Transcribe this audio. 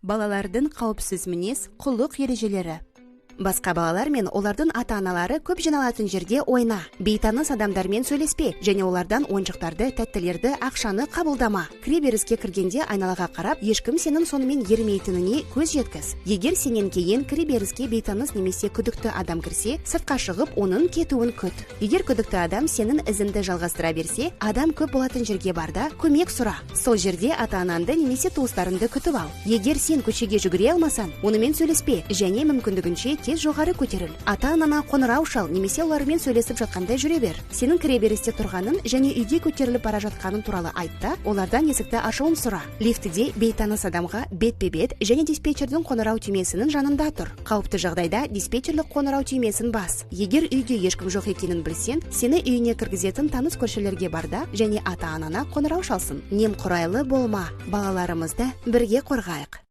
Балалардың қауіпсіз мінез құлық ережелері. Басқа балалар мен олардың ата-аналары көп жиналатын жерде ойна. Бейтаныс адамдармен сөйлеспе және олардан ойыншықтарды, тәттілерді, ақшаны қабылдама. Кіреберіске кіргенде айналаға қарап, ешкім сенің сонымен ермейтініне көз жеткіз. Егер сенен кейін кіреберіске бейтаныс немесе күдікті адам кірсе, сыртқа шығып, оның кетуін күт. Егер күдікті адам сенің ізіңді жалғастыра берсе, адам көп болатын жерге бар да, көмек сұра. Сол жерде ата-анаңды немесе туыстарыңды күтіп ал. Егер сен көшеге жүгіре алмасаң, онымен сөйлеспе және мүмкіндігінше тез жоғары көтеріл. Ата-анаңа қоңырау шал немесе олармен сөйлесіп жатқандай жүре бер. Сенің кіреберісте тұрғанын және үйге көтеріліп бара жатқаның туралы айт та, олардан есікті ашуын сұра. Лифтіде бейтаныс адамға бетпе-бет және диспетчердің қоңырау түймесінің жанында тұр. Қауіпті жағдайда диспетчерлік қоңырау түймесін бас. Егер үйде ешкім жоқ екенін білсең, сені үйіне кіргізетін таныс көршілерге бар да және ата-анаңа қоңырау шалсын. Немқұрайлы болма, балаларымызды бірге қорғайық.